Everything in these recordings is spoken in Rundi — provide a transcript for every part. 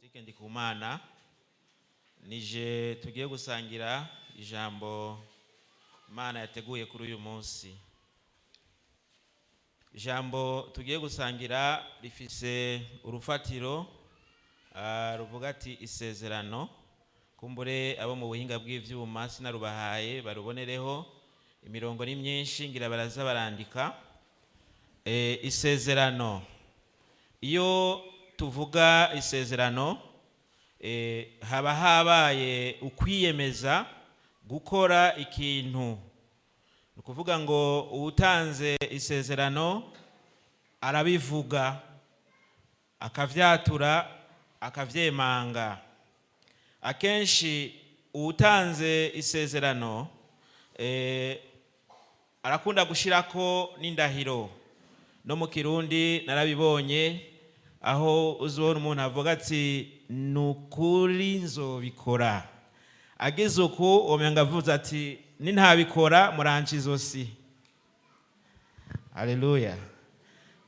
Patrick Ndikumana nije tugiye gusangira ijambo Imana yateguye kuri uyu munsi. Ijambo tugiye gusangira rifise urufatiro ruvuga ati isezerano. Kumbure abo mu buhinga bw'ivyuma sinarubahaye barubonereho, imirongo ni myinshi ngira baraza barandika. Isezerano, iyo tuvuga isezerano, haba habaye ukwiyemeza gukora ikintu. Ni ukuvuga ngo uwutanze isezerano arabivuga, akavyatura, akavyemanga. Akenshi uwutanze isezerano arakunda gushirako n'indahiro. No mu Kirundi narabibonye, aho uzobona umuntu avuga ati ni ukuri nzobikora, ageze uku womenga avuze ati nintabikora muranca izosi. Haleluya!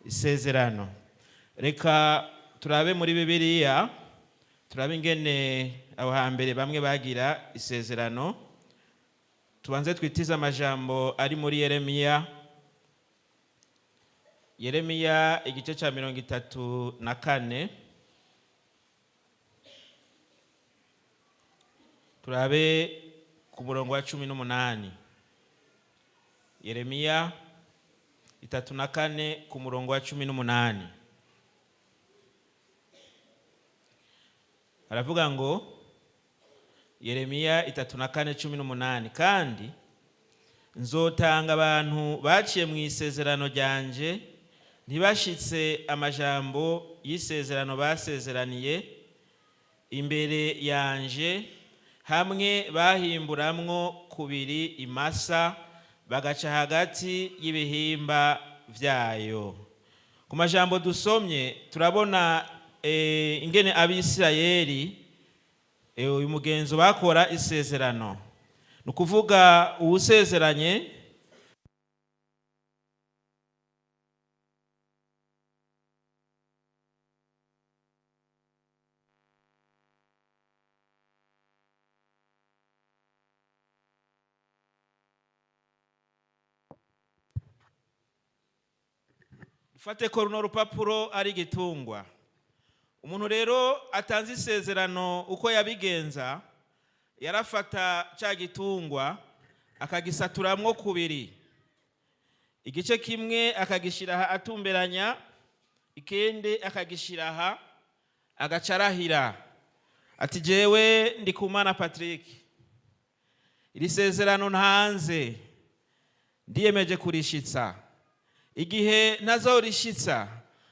Isezerano, reka turabe muri Bibiliya, turabe ingene aho hambere bamwe bagira isezerano. Tubanze twitize amajambo ari muri Yeremiya. Yeremiya igice cya 34, turabe ku murongo wa 18. Yeremiya 34 ku murongo wa 18 aravuga ngo, Yeremiya 34:18: "Kandi nzotanga abantu baciye mu isezerano ryanje ntibashitse amajambo y'isezerano basezeraniye imbere yanje, hamwe bahimburamwo kubiri imasa, bagaca hagati y'ibihimba vyayo." Ku majambo dusomye turabona ingene Abisirayeli uyu mugenzo bakora isezerano. Ni ukuvuga uwusezeranye dufate ko runo rupapuro ari igitungwa. Umuntu rero atanze isezerano, uko yabigenza, yarafata cya gitungwa akagisaturamwo kubiri, igice kimwe akagishyira aha atumberanya, ikindi akagishyira aha, agaca arahira ati: "Jewe Ndikumana Patrick, iri sezerano ntanze ndiyemeje kurishitsa. Igihe ntazorishitsa,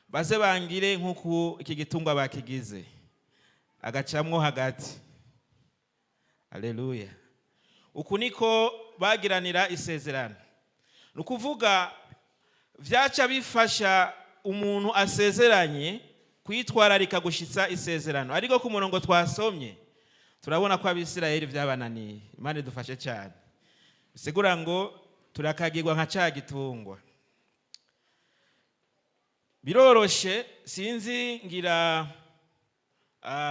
baze bangire nk'uku iki gitungwa bakigize." Agacamwo hagati. Aleluya! Uku niko bagiranira isezerano. Ni ukuvuga vyaca bifasha umuntu asezeranye kwitwararika gushitsa isezerano. Ariko ku murongo twasomye turabona ko Abisirayeli vyabananiye. Imana idufashe cyane. Bisigura ngo turakagirwa nka ca gitungwa. Biroroshe, sinzi ngira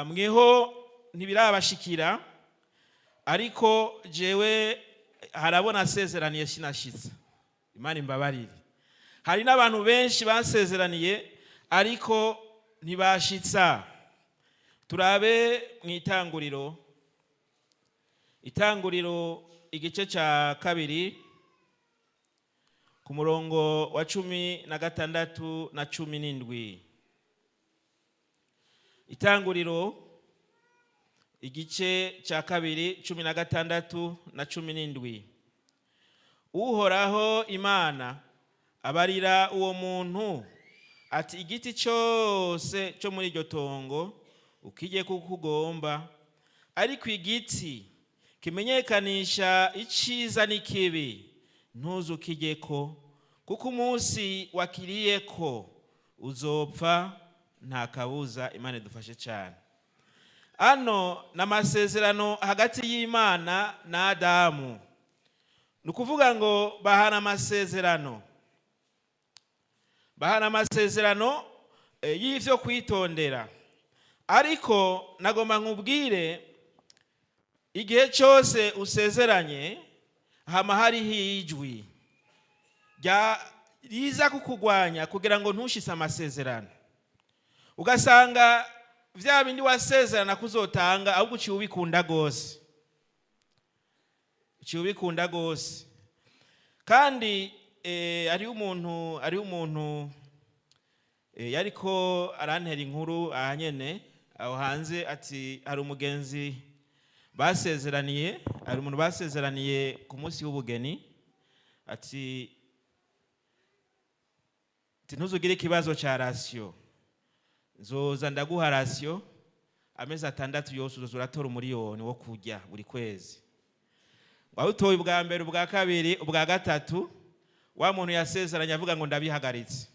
mweho ntibirabashikira, ariko jewe harabona asezeraniye sinashitsa. Imana imbabarire. Hari n'abantu benshi basezeraniye ariko ntibashitsa. Turabe mu Itanguriro, Itanguriro igice cya 2 ku murongo wa 16 na 17. Itanguriro igice cya 2, 16 na 17. Uhoraho Imana abarira uwo muntu ati: "Igiti cyose cyo muri iryo tongo ukijye kuko ugomba, ariko igiti kimenyekanisha icyiza n'ikibi Ntuzukijyeko, kuko umunsi wakiriyeko uzopfa nta kabuza. Imana idufashe cyane. Hano ni amasezerano hagati y'Imana na Adamu. Ni ukuvuga ngo bahana amasezerano y'ivyo kwitondera. Ariko nagomba nkubwire, igihe cyose usezeranye hama hariho ijwi riza kukugwanya kugira ngo ntushise amasezerano, ugasanga vya bindi wasezerana kuzotanga, ahubwo uciye ubikunda rwose, uciye ubikunda rwose. Kandi hariho umuntu yariko arantera inkuru aha nyene aho hanze, ati hari umugenzi basezeraniye, hari umuntu basezeraniye ku munsi w'ubugeni, ati: "Ntuzugire ikibazo cya ration, nzoza ndaguha ration amezi 6 yose, uzoza uratora 1 miliyoni wo kurya buri kwezi." Wawutoye ubwa mbere, ubwa kabiri, ubwa gatatu, wa muntu yasezeranye avuga ngo ndabihagaritse.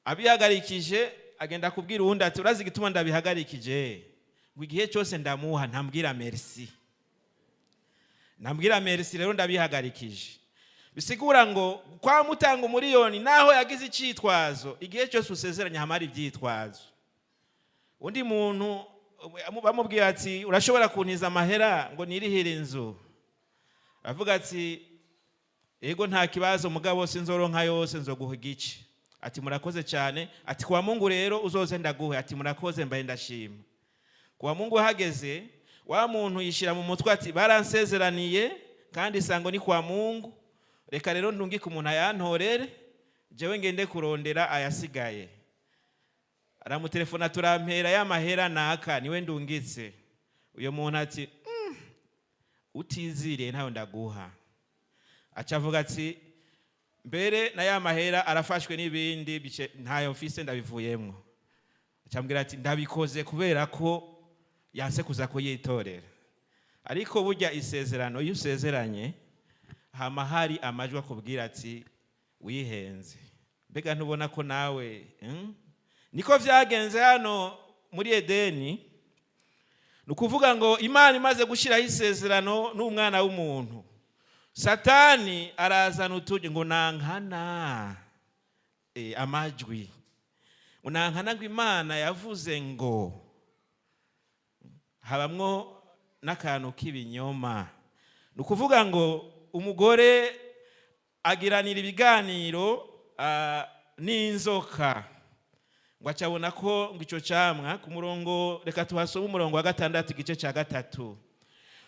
Abihagarikije, agenda kubwira uwundi ati: "Urazi igituma ndabihagarikije? Ngo igihe cyose ndamuha ntambwira merci, ntambwira merci, rero ndabihagarikije." Bisigura ngo kwa mutanga 1 miliyoni naho yagize icyitwazo. Igihe cyose usezeranye hamara ibyitwazo. Undi muntu bamubwiye ati: "Urashobora kuntiza amahera ngo nirihire inzu?" Avuga ati: "Yego, nta kibazo, mugabo sinzoronka yose, nzoguha igice." Ati: "Murakoze cyane." Ati: "Kuwa Mungu rero uzoze ndaguhe." Ati: "Murakoze, mbaye ndashima." Kuwa Mungu hageze, wa muntu yishira mu mutwe ati: "Baransezeraniye kandi isango ni kwa Mungu, reka rero ndungike umuntu ayantorere, jewe ngende kurondera ayasigaye." Aramutelefona: "Turampera ya mahera, naka niwe ndungitse." Uyo muntu ati: "Utiziriye ntawe ndaguha." Aca avuga ati: "Mbere na ya mahera arafashwe n'ibindi bice, ntayo mfise, ndabivuyemwo." Acambwira ati: "Ndabikoze kubera ko yanse kuza kuyitorera." Ariko burya isezerano, iyo usezeranye hama hari amajwi akubwira ati: "Wihenze, mbega ntubona ko nawe?" Niko vyagenze hano muri Edeni. Ni ukuvuga ngo Imana imaze gushyiraho isezerano n'umwana w'umuntu, Satani arazana utugi ngo nankana, amajwi ngo nankana, ngo Imana yavuze ngo habamwo n'akantu k'ibinyoma. Ni ukuvuga ngo umugore agiranira ibiganiro n'inzoka, ngo acabona ko ngo icyo camwa. Ku murongo, reka tuhasome umurongo wa 6, igice cya 3,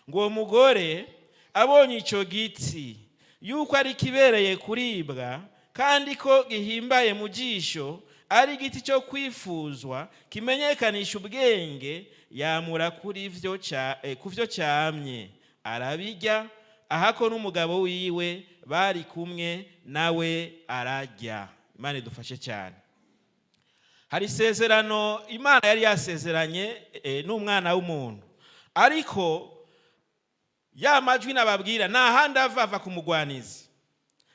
ngo uwo mugore abonye icyo giti yuko ari kibereye kuribwa, kandi ko gihimbaye mu jisho, ari igiti cyo kwifuzwa, kimenyekanisha ubwenge, yamura kuri vyo ku vyo cyamye, arabirya, ahako n'umugabo wiwe bari kumwe nawe ararya. Imana idufashe cyane. Hari isezerano Imana yari yasezeranye n'umwana w'umuntu, ariko ya majwi nababwira nta handi ava ku mugwanizi.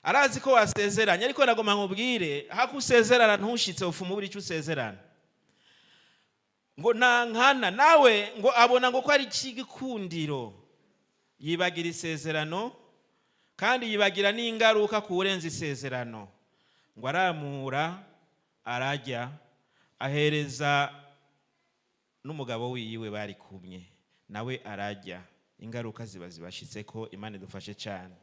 Arazi ko wasezeranye, ariko nagomba nkubwire, hako usezerana ntushitse, ufuma ubura icyo usezerana. Ngo nankana nawe ngo abona ngo ko ari ikigikundiro, yibagira isezerano, kandi yibagira n'ingaruka ku urenza isezerano. Ngo aramura, ararya, ahereza n'umugabo wiwe bari kumwe nawe ararya, ingaruka ziba zibashitse ko. Imana idufashe cyane.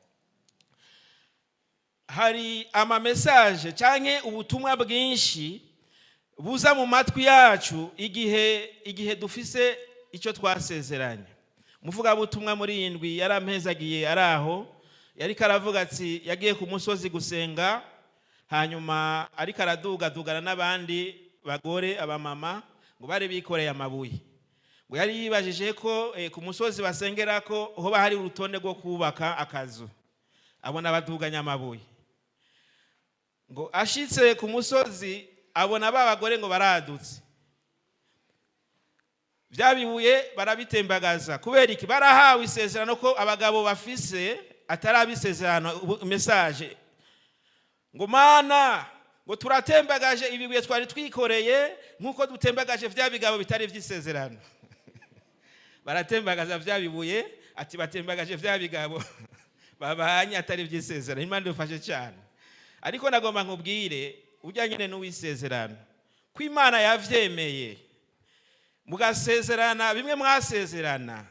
Hari ama messages cyangwa ubutumwa bwinshi buza mu matwi yacu igihe dufise icyo twasezeranye. Umuvugabutumwa muri iyi ndwi yarampezagiye, ari aho yariko aravuga ati yagiye ku musozi gusenga, hanyuma ariko aradugadugana n'abandi bagore, abamama, ngo bari bikoreye amabuye. Ngo yari yibajije ko ku musozi basengera ko hoba hari urutonde rwo kubaka akazu, abona baduganya amabuye. Ngo ashitse ku musozi, abona ba bagore ngo baradutse, bya bibuye barabitembagaza. Kubera iki? Barahawe isezerano ko abagabo bafise Atarabisezerano message ngo: "Mana," ngo, "turatembagaje ibibuye twari twikoreye nk'uko dutembagaje vya bigabo bitari ivy'isezerano." Baratembagaza vya bibuye, ati batembagaje vya bigabo babanye atari ivy'isezerano. Imana idufashe cyane. Ariko nagomba nkubwire, ujya nyine n'uwisezerano ko Imana yavyemeye, mugasezerana bimwe mwasezerana,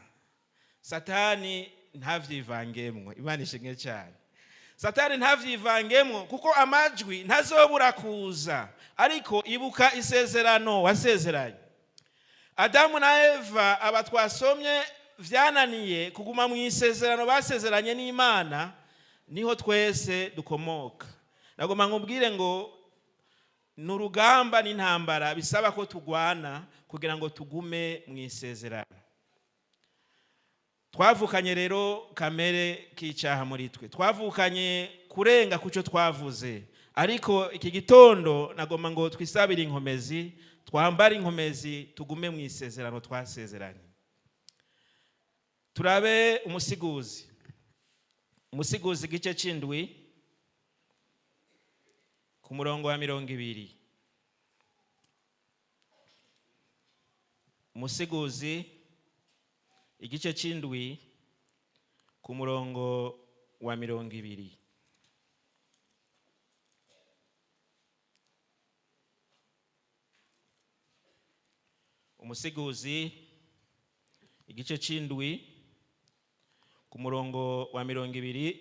Satani ntavyivangemwo. Imana ishimwe cyane. Satani ntavyivangemwo, kuko amajwi ntazobura kuza, ariko ibuka isezerano wasezeranye. Adamu na Eva, aba twasomye, vyananiye kuguma mu isezerano basezeranye n'Imana, niho twese dukomoka. Nagomba nkubwire ngo ni urugamba n'intambara bisaba ko tugwana kugira ngo tugume mu isezerano. Twavukanye rero kamere k'icyaha muri twe, twavukanye kurenga ku cyo twavuze. Ariko iki gitondo nagomba ngo twisabire inkomezi, twambare inkomezi, tugume mu isezerano twasezeranye. Turabe Umusiguzi, Umusiguzi igice c'indwi, ku murongo wa 20. Umusiguzi igice c'indwi, ku murongo wa 20. Umusiguzi igice c'indwi, ku murongo wa 20,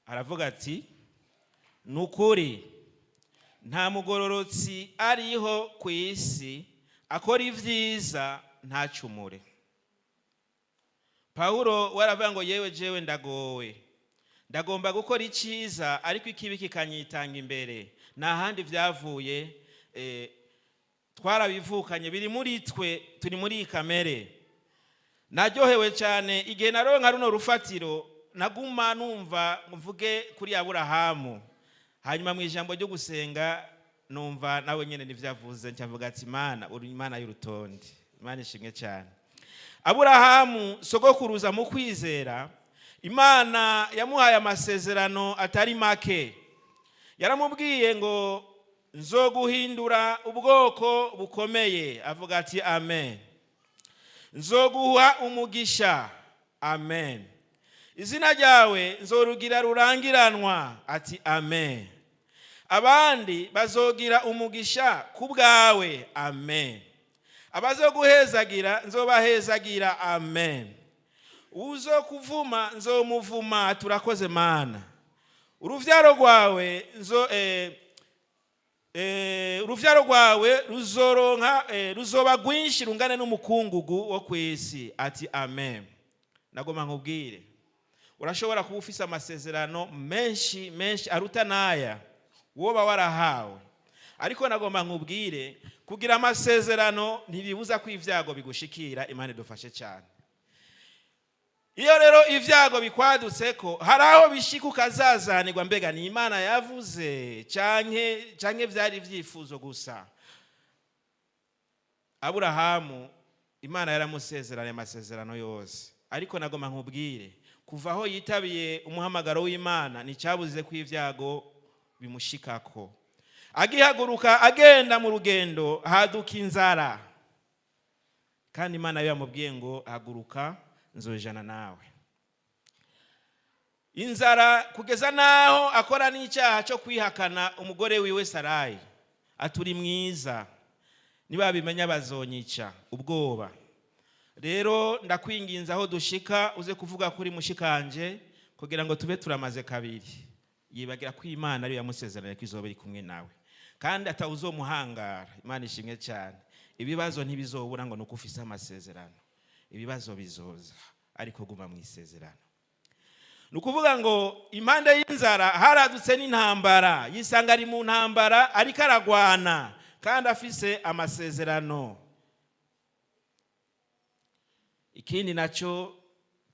aravuga ati: "Ni ukuri nta mugororotsi ariho ku isi akora ibyiza ntacumure." Pawulo we aravuga ngo: "Yewe jewe ndagowe, ndagomba gukora icyiza ariko ikibi kikanyitanga imbere." Nta handi byavuye, twarabivukanye, biri muri twe, turi muri iyi kamere. Naryohewe cyane igihe naronka runo rufatiro, naguma numva mvuge kuri Aburahamu. Hanyuma mu ijambo ryo gusenga numva nawe nyine nivyo avuze, ncavuga ati: "Imana, uri Imana y'urutonde." Imana ishimwe cyane. Aburahamu sogokuruza mu kwizera, Imana yamuhaye amasezerano atari make. Yaramubwiye ngo: "Nzoguhindura ubwoko bukomeye." Avuga ati: "Amen." "Nzoguha umugisha." Amen. "Izina ryawe nzorugira rurangiranwa." Ati: "Amen." "Abandi bazogira umugisha ku bwawe." Amen. "Abazoguhezagira nzobahezagira." Amen. "Uzokuvuma nzomuvuma." Turakoze Mana. "Uruvyaro rwawe nzo uruvyaro rwawe ruzoronka ruzoba rwinshi rungane n'umukungugu wo ku isi." Ati: "Amen." Nagomba nkubwire, urashobora kuba ufise amasezerano menshi menshi aruta n'aya woba warahawe, ariko nagomba nkubwire, kugira amasezerano ntibibuza ko ibyago bigushikira. Imana idufashe cyane. Iyo rero ibyago bikwadutse, ko hari aho bishika ukazazanirwa, mbega ni Imana yavuze canke byari ibyifuzo gusa? Aburahamu Imana yaramusezeranye amasezerano yose, ariko nagomba nkubwire, kuva aho yitabiye umuhamagaro w'Imana nticyabuze ko ibyago bimushikako. Agihaguruka agenda mu rugendo, haduka inzara, kandi Imana yo yamubwiye ngo: "Haguruka, nzojana nawe." Inzara, kugeza n'aho akora n'icyaha cyo kwihakana umugore wiwe Sarayi, aturi mwiza, nibabimenya bazonyica ubwoba. Rero ndakwinginze, aho dushika uze kuvuga kuri mushikanje kugira ngo tube turamaze kabiri. Yibagira ko Imana ariyo yamusezeranye ko izoba iri kumwe nawe kandi atawuzomuhangara. Imana ishimwe cyane. Ibibazo ntibizobura ngo nuko ufise amasezerano. Ibibazo bizoza, ariko guma mu isezerano. Ni ukuvuga ngo impande y'inzara haradutse n'intambara, yisanga ari mu ntambara ariko aragwana kandi afise amasezerano. Ikindi nacyo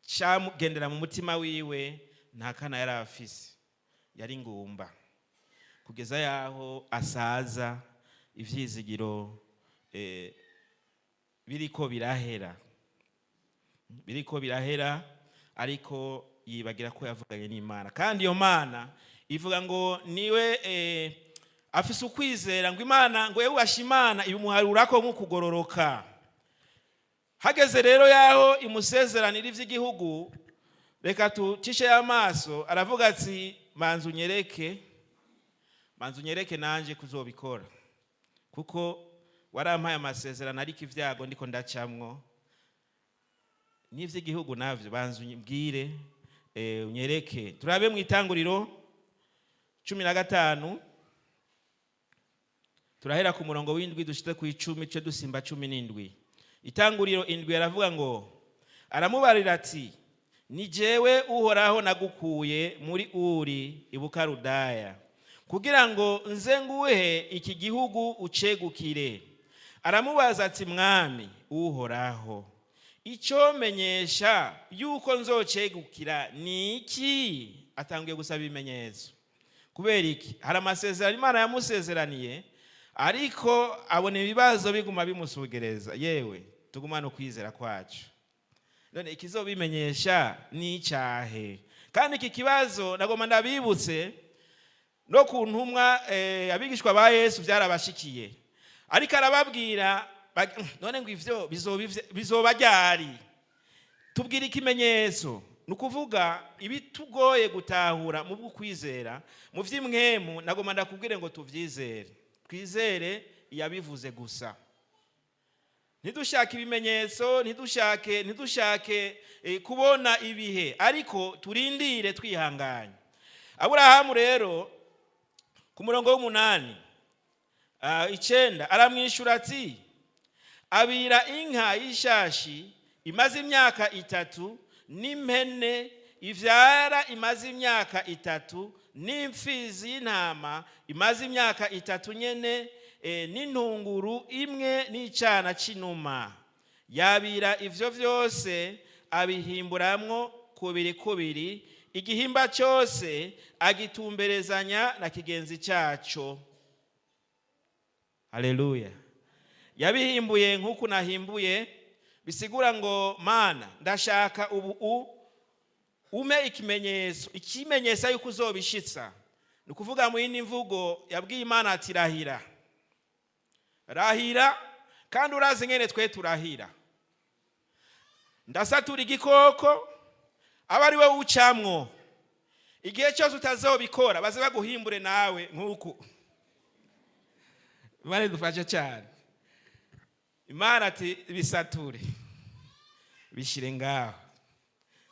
cyamugendera mu mutima wiwe, nta kana yari afise, yari ingumba. Kugeza yaho asaza, ivyizigiro biriko birahera, biriko birahera, ariko Yibagira ko yavuganye n'Imana, kandi iyo Mana ivuga ngo niwe afise ukwizera, ngo Imana ngo yubashe Imana, ibimuharurako nk'ukugororoka. Hageze rero yaho imusezeranira ivy'igihugu, reka tucishe amaso, aravuga ati: "Manza unyereke, manza unyereke nanje kuzobikora, kuko warampaye amasezerano, ariko ibyago ndiko ndacamwo n'ivy'igihugu navyo, banza umbwire, unyereke." Turabe mu Itanguriro 15, turahera ku murongo w'7 dushite ku 10, ce dusimba 17. Itanguriro 7, aravuga ngo: "Aramubarira ati: 'Ni jewe Uhoraho, nagukuye muri Uri i Bukarudaya kugira ngo nze nguhe iki gihugu ucegukire.' Aramubaza ati: 'Mwami Uhoraho, icyo menyesha yuko nzocegukira ni iki?'" Atangiye gusaba ibimenyetso. Kubera iki? Hari amasezerano Imana yamusezeraniye, ariko abona ibibazo biguma bimusugereza. Yewe, tugumane ukwizera kwacu. None ikizobimenyesha ni icyahe? Kandi iki kibazo nagomba ndabibutse no ku ntumwa, abigishwa ba Yesu, byarabashikiye, ariko arababwira: "None ngo ivyo bizoba ryari? Tubwire ikimenyetso." Ni ukuvuga ibitugoye gutahura mu bw'ukwizera, mu by'impwemu, nagomba ndakubwire ngo tuvyizere, twizere iyabivuze gusa, ntidushake ibimenyetso, ntidushake kubona ibihe, ariko turindire twihanganye. Aburahamu rero ku murongo w'8, 9, aramwishyura ati: "Abira inka y'ishashi imaze imyaka 3, n'impene ivyara imaze imyaka 3, n'imfizi y'intama imaze imyaka 3 nyene, n'intunguru imwe n'icana c'inuma." Yabira ivyo vyose, abihimburamwo kubiri kubiri, igihimba cyose agitumberezanya na kigenzi cyaco. Haleluya! Yabihimbuye nk'uku nahimbuye, bisigura ngo: "Mana, ndashaka ubu ume ikimenyetso, ikimenyetso yuko uzobishitsa." Ni ukuvuga mu yindi mvugo, yabwiye Imana ati: "Rahira, rahira." Kandi urazi ngene twe turahira: "Ndasatura igikoko, aba ari we ucamwo. Igihe cyose utazobikora, baze baguhimbure nawe nk'uku." Imana idufashe cyane. Imana ati: "Bisature, bishyire ngaho."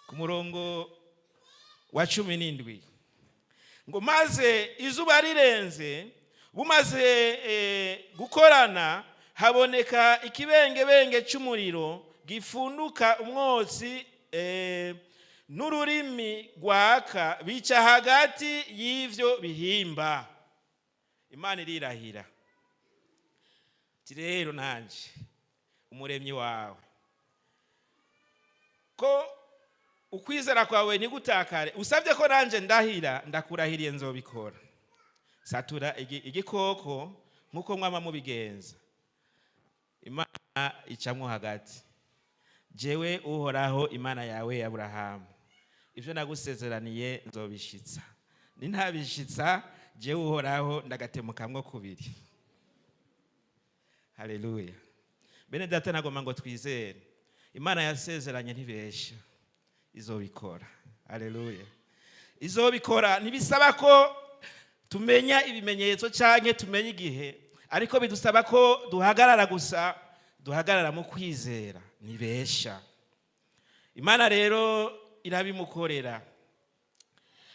Ku murongo wa 17 ngo: "Maze izuba rirenze, bumaze gukorana, haboneka ikibengebenge cy'umuriro gifunduka umwotsi n'ururimi rwaka, bica hagati y'ivyo bihimba." Imana irirahira ati: "Rero nanje umuremyi wawe, ko ukwizera kwawe ntigutakare, usabye ko nanje ndahira, ndakurahiriye nzobikora. Satura igikoko nk'uko mwama mubigenza." Imana icamwo hagati: "Jewe Uhoraho Imana yawe Aburahamu, ibyo nagusezeraniye nzobishitsa. Nintabishitsa, jewe Uhoraho ndagatemukamwo kubiri." Haleluya! Bene data, nagomba ngo twizere Imana yasezeranye, ntibesha, izobikora. Haleluya! Izobikora. Ntibisaba ko tumenya ibimenyetso canke tumenya igihe, ariko bidusaba ko duhagarara gusa, duhagarara mu kwizera. Ntibesha Imana. Rero irabimukorera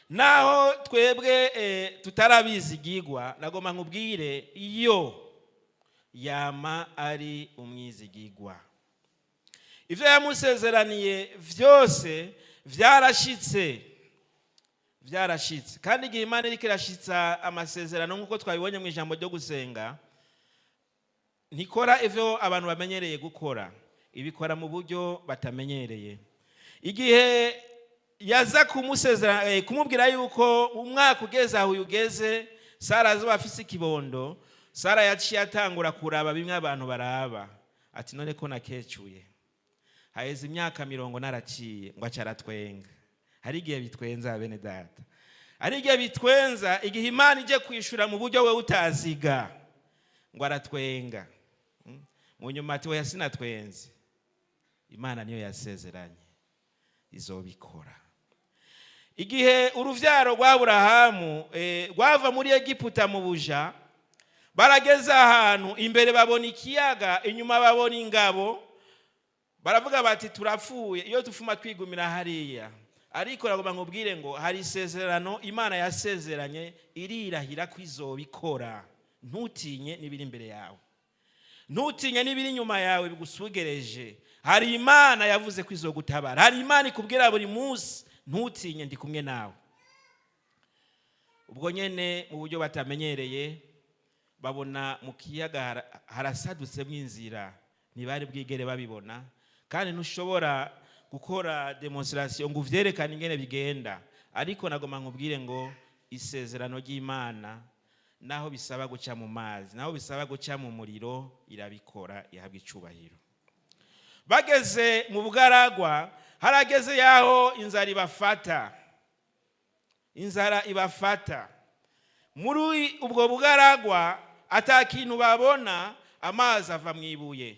naho twebwe tutarabizigigwa. Nagomba nkubwire, iyo yama ari umwizigigwa, ivyo yamusezeraniye vyose vyarashitse, vyarashitse. Kandi igihe Imana iriko irashitsa amasezerano, nk'uko twabibonye mu ijambo ryo gusenga, ntikora ivyo abantu bamenyereye gukora, ibikora mu buryo batamenyereye. Igihe yaza kumusezera, kumubwira yuko umwaka ugeze aho uyu ugeze Sara azoba afise ikibondo, Sara yaciye atangura kuraba bimwe abantu baraba, ati: "None ko nakecuye, haheze imyaka 40 naraciye?" Ngo aca aratwenga. Hari igihe bitwenza, bene data, hari igihe bitwenza igihe Imana ije kwishura mu buryo we utaziga ngo aratwenga. Mu nyuma ati: "Oya, sinatwenze, Imana niyo yasezeranye, izobikora." Igihe uruvyaro rwa Aburahamu rwava muri Egiputa mu buja, barageze ahantu imbere babona ikiyaga, inyuma babona ingabo, baravuga bati: "Turapfuye, iyo tufuma twigumira hariya." Ariko nagomba nkubwire ngo hari isezerano Imana yasezeranye, irirahira ko izobikora. Ntutinye n'ibiri imbere yawe, ntutinye n'ibiri inyuma yawe bigusugereje. Hari Imana yavuze ko izogutabara, hari Imana ikubwira buri munsi: "Ntutinye, ndi kumwe nawe." Ubwo nyene, mu buryo batamenyereye, babona mu kiyaga harasadutsemo inzira, ntibari bwigere babibona. Kandi ntushobora gukora démonstration ngo uvyerekane ingene bigenda. Ariko nagomba nkubwire ngo isezerano ry'Imana, naho bisaba guca mu mazi, naho bisaba guca mu muriro, irabikora, ihabwa icubahiro. Bageze mu bugaragwa, harageze yaho inzara ibafata. Inzara ibafata muri ubwo bugaragwa, ata kintu babona. Amazi ava mu ibuye,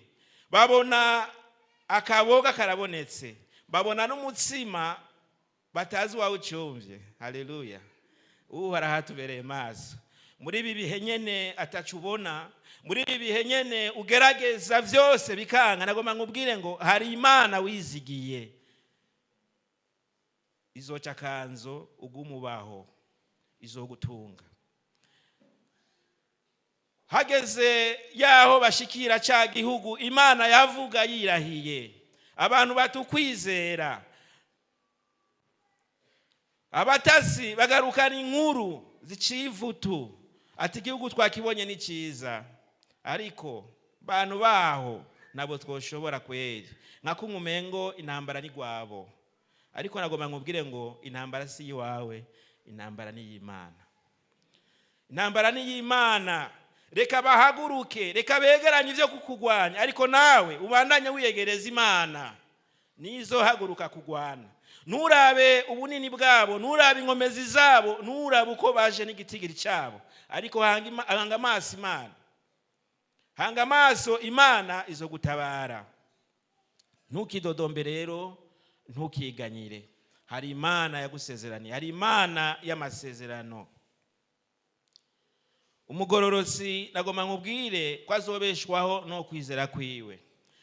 babona akaboga karabonetse, babona n'umutsima batazi uwawucumvye. Haleluya! Uhoraho hatubereye maso muri ibi bihe nyene atacu ubona, muri ibi bihe nyene ugerageza vyose bikanga. Nagomba nkubwire ngo hari Imana wizigiye, izoca akanzo ugumubaho, izogutunga. Hageze yaho bashikira ca gihugu Imana yavuga yirahiye, abantu batukwizera, abatasi bagarukana inkuru ziciye ivutu ati: "Igihugu twakibonye, ni cyiza, ariko bantu baho ntabwo twoshobora kweri." Nka kumumengo intambara ni rwabo. Ariko nagomba nkubwire ngo intambara si iwawe, intambara ni iy'Imana, intambara ni iy'Imana. Reka bahaguruke, reka begeranye ibyo kukugwanya, ariko nawe ubandanye wiyegereza Imana, nizo haguruka kugwana. Nturabe ubunini bwabo, nturabe inkomezi zabo, nturabe uko baje n'igitigiri cyabo, ariko hanga amaso Imana, hanga amaso Imana, izo gutabara. Ntukidodombe rero, ntukiganyire. Hari Imana yagusezeraniye, hari Imana y'amasezerano. Umugororotsi, nagomba nkubwire ko azobeshwaho no kwizera kwiwe.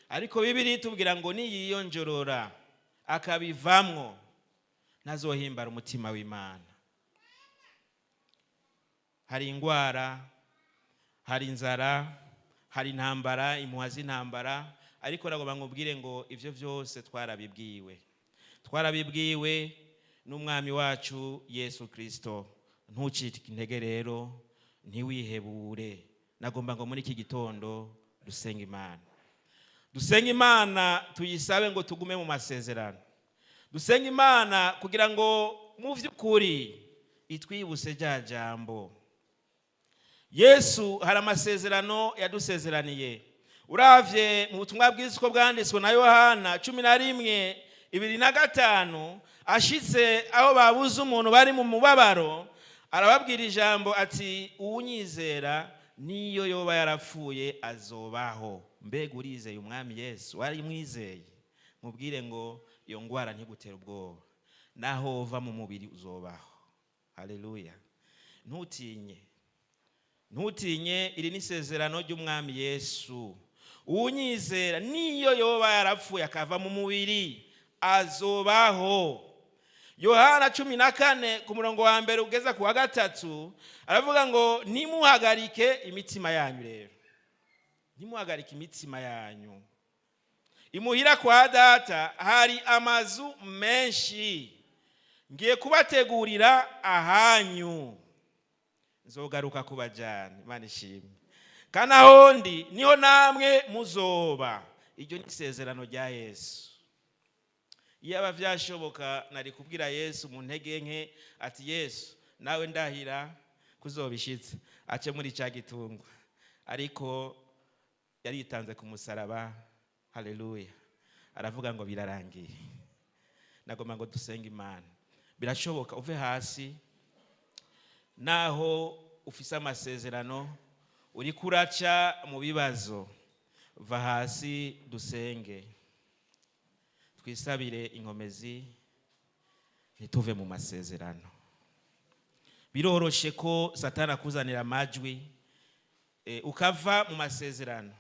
Ariko Bibiri itubwira ngo niyiyonjorora akabivamwo, ntazohimbara umutima w'Imana. Hari indwara, hari inzara, hari intambara, impuha z'intambara, ariko nagomba nkubwire ngo ibyo byose twarabibwiwe, twarabibwiwe n'Umwami wacu Yesu Kirisito. Ntucike intege rero, ntiwihebure. Nagomba ngo muri iki gitondo dusenge Imana, dusenge Imana, tuyisabe ngo tugume mu masezerano. Dusenge Imana kugira ngo mu by'ukuri itwibuse rya jambo. Yesu hari amasezerano yadusezeraniye. Uravye mu butumwa bwiza uko bwanditswe na Yohana 11:25, ashitse aho babuze umuntu, bari mu mubabaro, arababwira ijambo ati: "Uwunyizera, niyo yoba yarapfuye, azobaho." Mbega urizeye Umwami Yesu? Warimwizeye? Mubwire ngo iyo ndwara ntigutere ubwoba, naho uva mu mubiri uzobaho. Haleluya! Ntutinye, ntutinye, iri ni isezerano ry'Umwami Yesu: "Uwunyizera, niyo yoba yarapfuye akava mu mubiri, azobaho." Yohana 14 ku murongo wa mbere ugeza ku wa gatatu aravuga ngo: "Ntimuhagarike imitima yanyu." Rero ntimuhagarike imitima yanyu. "Imuhira kwa Data hari amazu menshi, ngiye kubategurira ahanyu, nzogaruka kubajyana." Imana ishimwe. "Kandi aho ndi niho namwe muzoba." Iryo ni isezerano rya Yesu. Iyaba byashoboka, nari kubwira Yesu mu ntege nke ati: "Yesu, nawe ndahira kuzobishitse ace muri cya gitungwa." Ariko yaritanze ku musaraba. Haleluya! Aravuga ngo: "Birarangiye." Nagomba ngo dusenge Imana. Birashoboka uve hasi naho ufise amasezerano, uriko uraca mu bibazo. Va hasi dusenge, twisabire inkomezi, ntituve mu masezerano. Biroroshe ko Satani akuzanira amajwi ukava mu masezerano,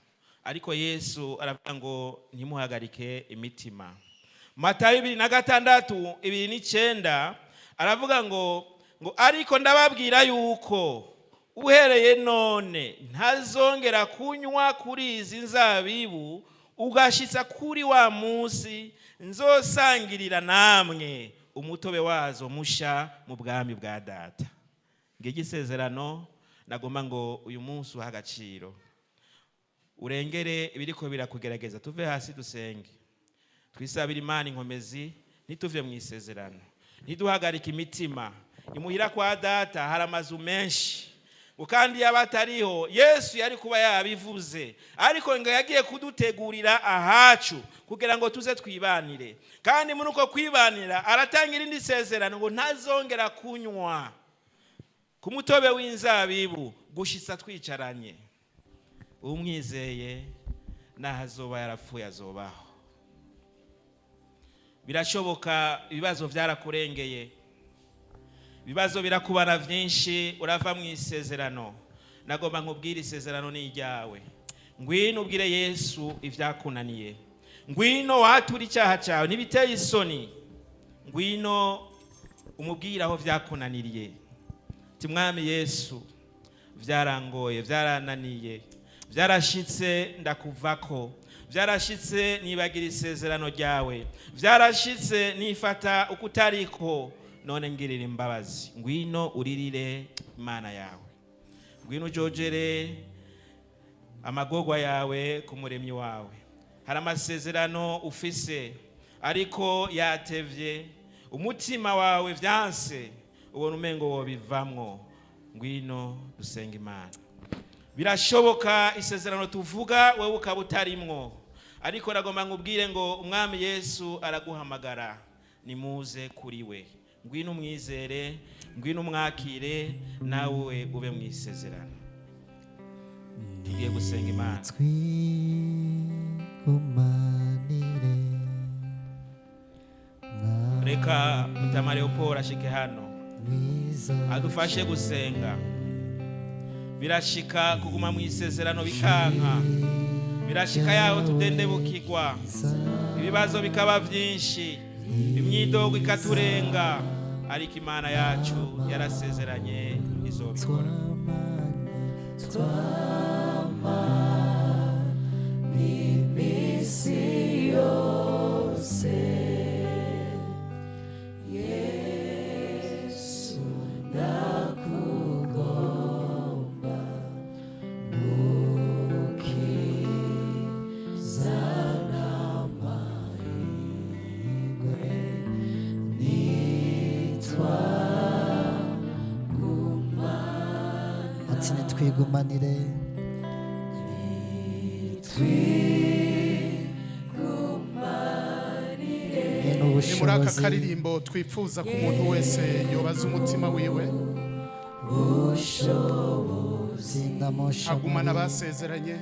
ariko Yesu aravuga ngo ntimuhagarike imitima. Matayo 26:29 aravuga ngo ariko ndababwira yuko uhereye none ntazongera kunywa kuri izi nzabibu ugashitsa kuri wa munsi nzosangirira namwe umutobe wazo musha mu bwami bwa Data. Ngiryo isezerano nagomba ngo uyu munsi uha agaciro, urengere ibiriko birakugerageza. Tuve hasi dusenge, twisabire Imana inkomezi, ntituve mu isezerano, ntiduhagarike imitima. Imuhira kwa Data hari amazu menshi, ngo kandi yaba atariho Yesu yari kuba yabivuze, ariko ngo yagiye kudutegurira ahacu kugira ngo tuze twibanire. Kandi muri uko kwibanira aratanga irindi sezerano ngo ntazongera kunywa ku mutobe w'inzabibu gushitsa twicaranye. Umwizeye naho azoba yarapfuye azobaho. Birashoboka ibibazo byarakurengeye, ibibazo birakubana byinshi, urava mu isezerano. Nagomba nkubwire, isezerano ni iryawe. Ngwino ubwire Yesu ibyakunaniye, ngwino wature icyaha cyawe, ntibiteye isoni. Ngwino umubwire aho byakunaniriye. Ati: "Mwami Yesu, byarangoye, byarananiye, byarashitse ndakuvako, byarashitse nibagira isezerano ryawe, byarashitse nifata uko utariko, none ngirira imbabazi." Ngwino uririre Imana yawe, ngwino ujojere amagorwa yawe ku Muremyi wawe. Hari amasezerano ufise ariko yatevye, umutima wawe vyanse, ubona umengo wobivamwo. Ngwino dusenga Imana. Birashoboka isezerano tuvuga wewe ukaba utarimwo, ariko nagomba nkubwire ngo Umwami Yesu araguhamagara, nimuze kuri we. Ngwino umwizere, ngwino umwakire, nawe ube mu isezerano. Tugiye gusenga Imana. Twigumanire. Reka Mutama Leopold ashike hano mwiza adufashe gusenga. Birashika kuguma mu isezerano bikanka, birashika yaho tudendebukirwa, ibibazo bikaba byinshi, imyidogo ikaturenga, ariko Imana yacu yarasezeranye, izobikora. Twamane, iminsi yose, Yesu, ndakugomba, mukiza n'amahirwe nitwaguma. Ati nitwigumanire. Twigumanire. Ni Ni muri aka ubushobozi karirimbo twifuza ko umuntu wese yobaza umutima wiwe, tsinda. Agumana abasezeranye.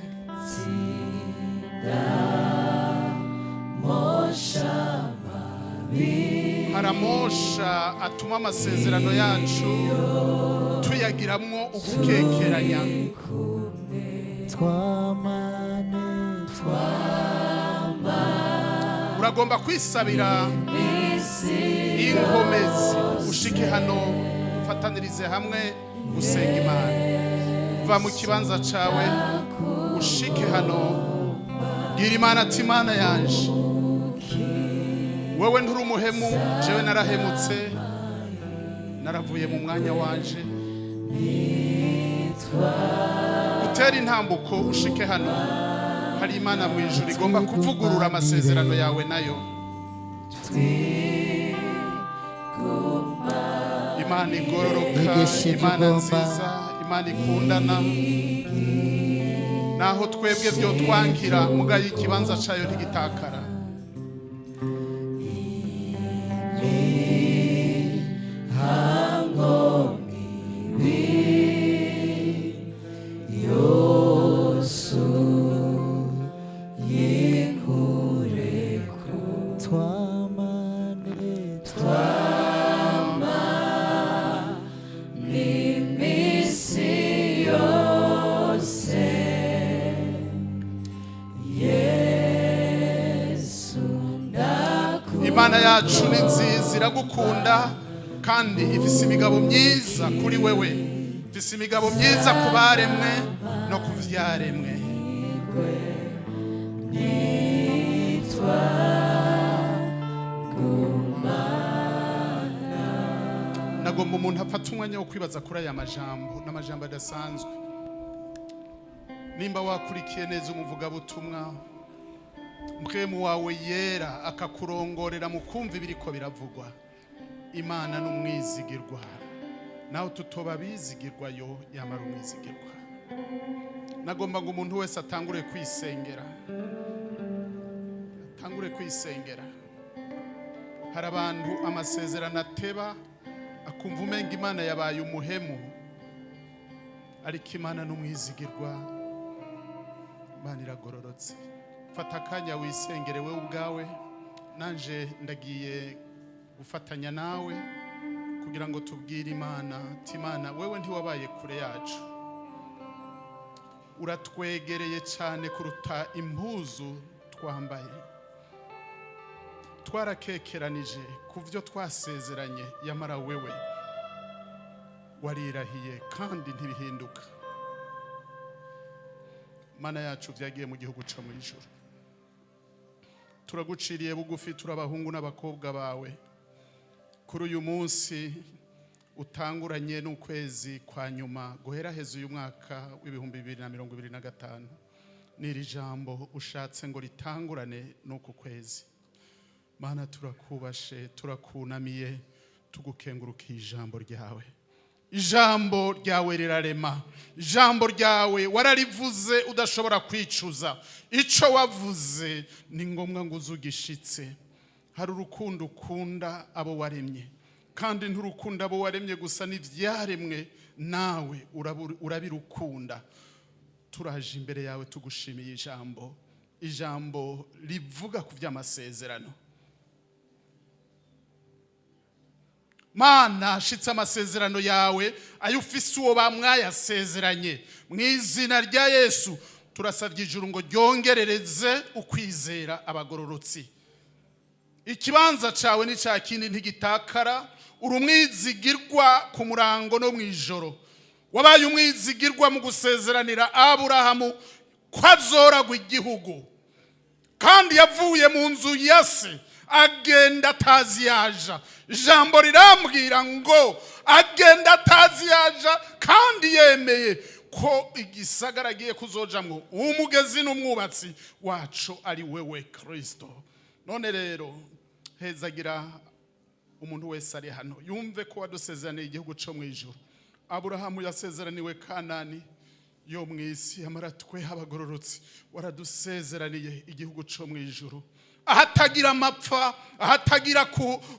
Mosha. Haramosha atuma amasezerano yacu tuyagiramwo ugukekeranya. Twamane. Uragomba kwisabira inkomezi, ushike hano dufatanirize hamwe gusenga Imana. Va mu kibanza cawe ushike hano, bwira Imana ati: "Imana yanje, wewe nturi umuhemu, jewe narahemutse, naravuye mu mwanya wanje." Utera intambuko ushike hano. Hari Imana mu ijuru igomba kuvugurura amasezerano yawe nayo. Imana igororoka, Yigisha ibyo Imana ugomba. nziza, Imana ikundana. Naho twebwe byo twangira, mugaye ikibanza cayo ntigitakara. Imana yacu ni nziza, iragukunda kandi ifise imigabo myiza kuri wewe, ifise imigabo myiza ku baremwe no ku vyaremwe. Nagomba umuntu afata umwanya wo kwibaza kuri aya majambo, n'amajambo adasanzwe. Nimba wakurikiye neza umuvugabutumwa, Mpwemu wawe Yera akakurongorera mu kumva ibiriko biravugwa, Imana n'umwizigirwa. Nawe tutoba bizigirwa, yo yamara umwizigirwa. Nagomba ngo umuntu wese atangure kwisengera, atangure kwisengera. Hari abantu amasezerano ateba, akumva umenga Imana yabaye umuhemu, ariko Imana n'umwizigirwa, Imana iragororotse. Fata akanya wisengere wowe ubwawe, nanje ndagiye gufatanya nawe kugira ngo tubwire Imana ati: "Imana, wewe ntiwabaye kure yacu, uratwegereye cyane kuruta impuzu twambaye. Twarakekeranije ku byo twasezeranye, yamara wewe warirahiye kandi ntibihinduka." Mana yacu, byagiye mu gihugu cyo mu ijuru, turaguciriye bugufi, turi abahungu n'abakobwa bawe. Kuri uyu munsi utanguranye n'ukwezi kwa nyuma guheraheza uyu mwaka w'2025, n'iri jambo ushatse ngo ritangurane n'uku kwezi, Mana, turakubashe, turakunamiye, tugukengurukiye ijambo ryawe. Ijambo ryawe rirarema, ijambo ryawe wararivuze udashobora kwicuza. Icyo wavuze ni ngombwa ngo uze ugishitse. Hari urukundo ukunda abo waremye, kandi nturukunda abo waremye gusa, n'ibyaremwe nawe urabirukunda. Turaje imbere yawe tugushimiye ijambo, ijambo rivuga ku by'amasezerano. Mana, shitse amasezerano yawe ayo ufise uwo bamwayasezeranye. Mu izina rya Yesu turasabye ijuru ngo ryongerereze ukwizera abagororotsi. Ikibanza cyawe ni cya kindi, ntigitakara. Uri umwizigirwa ku murango no mu ijoro. Wabaye umwizigirwa mu gusezeranira Aburahamu ko azoragwa igihugu, kandi yavuye mu nzu ya se agenda atazi yaja. Ijambo rirambwira ngo agenda atazi yaja, kandi yemeye ko igisagara agiye kuzojamwo umugezi n'umwubatsi wacu ari wewe Kristo. None rero hezagira umuntu wese ari hano yumve ko wadusezeraniye igihugu cyo mu ijuru. Aburahamu yasezeraniwe Kanani yo mu isi, amara twe abagororotsi waradusezeraniye igihugu cyo mu ijuru, ahatagira amapfa, ahatagira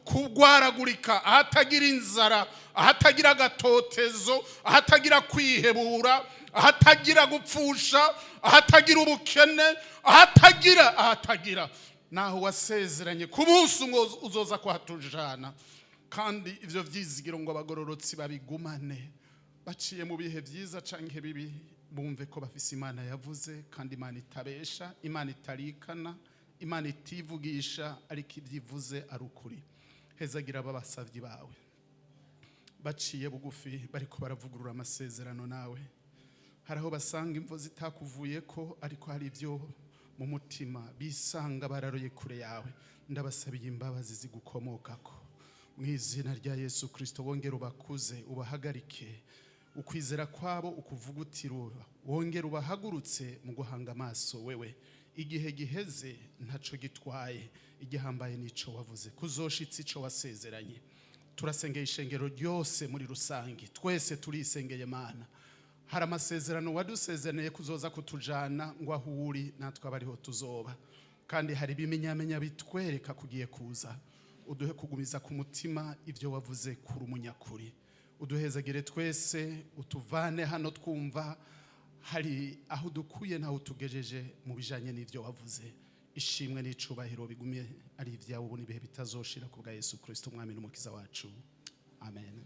kugwaragurika, ahatagira inzara, ahatagira agatotezo, ahatagira kwihebura, ahatagira gupfusha, ahatagira ubukene, ahatagira naho wasezeranye ku munsi umwe uzoza kuhatujana. Kandi ivyo vyizigiro ngo abagororotsi babigumane, baciye mu bihe byiza canke bibi, bumve ko bafise Imana yavuze, kandi Imana itabesha, Imana itarikana, Imana itivugisha, ariko ibyo ivuze ari ukuri. Hezagira ababasavyi bawe baciye bugufi, bariko baravugurura amasezerano nawe. Hari aho basanga imvo zitakuvuye ko, ariko hari ibyo mu mutima bisanga bararoye kure yawe. Ndabasabiye imbabazi zigukomokako mu izina rya Yesu Kristo. Wongere ubakuze, ubahagarike ukwizera kwabo ukuvugutira, wongere ubahagurutse mu guhanga amaso wewe. Igihe giheze ntaco gitwaye, igihambaye nico wavuze kuzoshitsa ico wasezeranye. Turasengeye ishengero ryose muri rusange, twese turisengeye. Mana, hari amasezerano wadusezeraniye kuzoza kutujana ngo aho uri natwe abariho tuzoba, kandi hari ibimenyamenya bitwereka kugiye kuza. Uduhe kugumiza ku mutima ibyo wavuze kuri umunyakuri. Uduhezagire twese, utuvane hano twumva hari aho dukuye ntaho utugejeje mu bijanye n'ibyo wavuze. Ishimwe n'icubahiro bigumye ari ibyawe ubu n'ibihe bitazoshira, ku bwa Yesu Kristo Umwami n'Umukiza wacu, amen.